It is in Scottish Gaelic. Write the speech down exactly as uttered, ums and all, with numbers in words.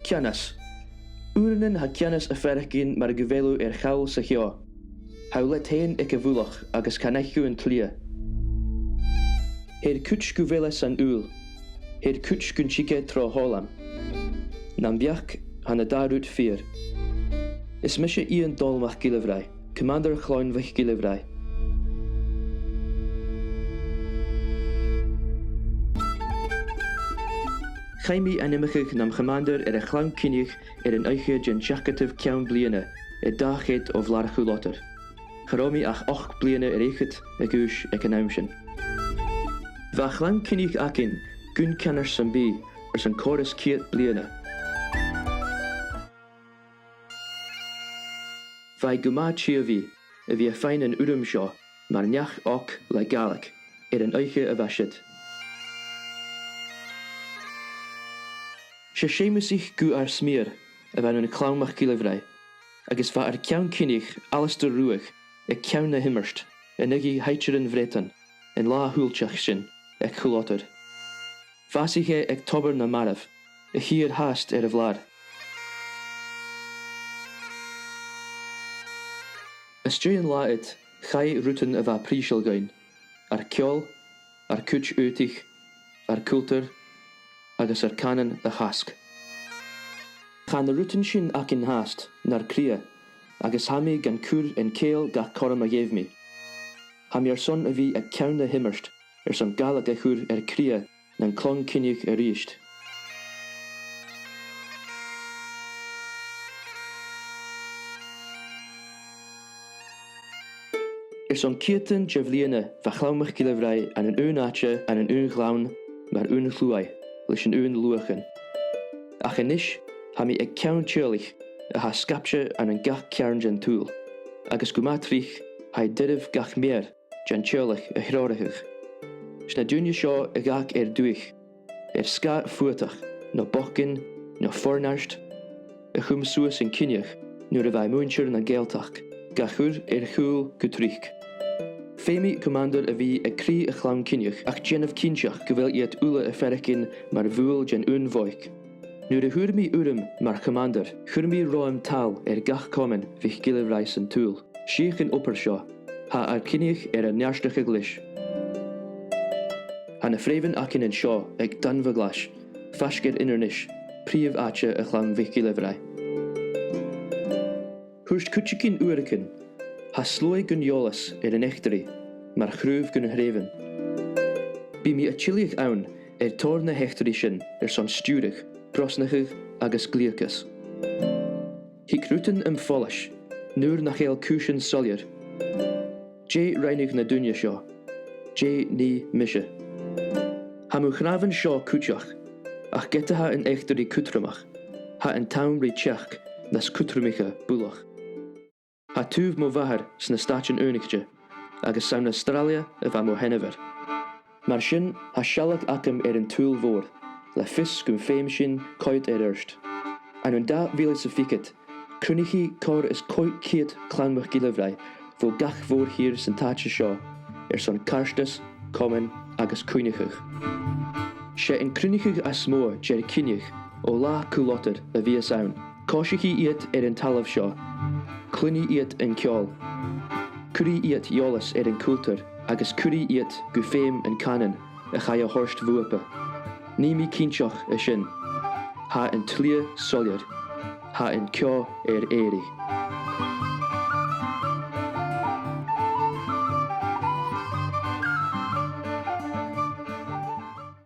Ceannas. Uaireannan tha ceannas a' faireachdainn mar gu bheil thu air chall sa cheò. Tha thu leat fhèin aig a' mhullach agus chan fhaic thu an t-slighe. Tha cuid gu bheil e san fhuil. Tha cuid gun tig e tro fhoghlam. Nam bheachd, tha na dà rud fìor. Is mise Iain Dòmhnall MacIlleBhrath, Commander Chlann MhicIlleBhrath. Chaidh mi ainmeachadh nam Chommander air a' Chlann Cinnich air an oidhche den t-seachdamh ceann-bliadhna, an dà cheud o bhlàr Chùl Lodair. Cha robh mi ach ochd bliadhna air fhichead a dh'aois aig an àm sin. Bha Clann Cinnich againn gun cheannard sam bith airson còrr is ceud bliadhna. Bha e gu math tìobhaidh a bhith a' faighinn an urram seo mar neach òg le Gàidhlig air an oidhche a bha siud. 'S e Seumasach gu ar smior a bh' ann an Clann MacIlleBhrath, agus bha ar ceann-cinnich, Alasdair Ruadh, aig ceann na h-iomairt, an aghaidh Thaighdearan Bhreatainn, an latha shùilteach sin aig Cùl Lodair. Bhàsaich e aig Tobar nam Marbh, a' chiad fhathast air a' bhlàr. Às dèidh an latha ud, chaidh rudan a bha prìseil dhuinn, ar ceòl, ar cuid aodaich, ar cultar, agus ar cànan a chasg. Tha na rudan sin againn fhathast nar cridhe, agus tha mi gan cur an cèill gach cothrom a gheibh mi. Tha mi airson a bhith aig ceann na h-iomairt airson Gàidhlig a chur air cridhe nan Clann Cinnich a-rithist. Airson ceudan de bhliadhna bha Clann MacIlleBhrath ann an aon àite, ann an aon ghleann, mar aon shluagh, leis an aon luachan. Ach a-nis, tha mi aig ceann teaghlaich a tha sgaipte ann an gach ceàrn den t-saoghal, agus gu math tric, tha e doirbh gach mear den teaghlach a threòrachadh. 'S na daoine seo a dh'fhàg air dùthaich, air sgàth fuadach, no bochdainn, no forneart, a chùm suas an cinneadh nuair a bha muinntir na Gàidhealtachd ga chur air chùl gu tric. Feumaidh Commander a bhith aig cridhe a' Chlann Cinnich ach dèanamh cinnteach gu bheil iad uile a' faireachdainn mar bhuail den aon bhoc. Nuair a fhuair mi urram mar Chommander, chuir mi romham tadhal air gach comann MhicIlleBhrath san t-saoghal. 'S fhiach an obair seo, tha ar cinneadh air ar neartachadh leis. Tha na freumhan againn an seo aig Dùn Bhac Glas, faisg air Inbhir Nis, prìomh àite a' Chlann MhicIlleBhrath. Thuirt cuideigin uaireigin, tha sluagh gun eòlas air an eachdraidh mar chraobh gun threubhan. Bidh mi a' tilleadh ann air tòrr na h-eachdraidh sin airson stiùireadh, brosnachadh agus gliocas. Thig rudan am follais, nuair nach eil cùisean soilleir. Dè rinn na daoine seo? Dè nì mise? Tha mo chnàmhan seo cuideachd, ach ged a tha an eachdraidh cudromach, tha an t-àm ri teachd nas cudromaiche buileach. Tha taobh mo mhàthar sna Stàitean Aonaichte, agus 's ann à Astràilia a bha mo sheanmhair. Mar sin, tha sealladh agam air an t-saoghal mhòr, le fios gum feum sinn coimhead air adhart. Ann an dà mhìle 's a fichead, cruinnichidh còrr is còig ceud Clann MhicIlleBhrath bho gach mòr-thìr san t-àite seo airson càirdeas, comann agus cuimhneachadh. 'S e an cruinneachadh as motha de ar cinneadh o latha Cùl Lodair a bhios ann. Coisichidh iad air an talamh seo. Cluinnidh iad an ceòl. Cuiridh iad eòlas air an cultar agus cuiridh iad gu feum an cànan a chaidh a thoirt bhuapa. Nì mi cinnteach à sin. Tha an t-slighe soilleir. Tha an ceò air èirigh.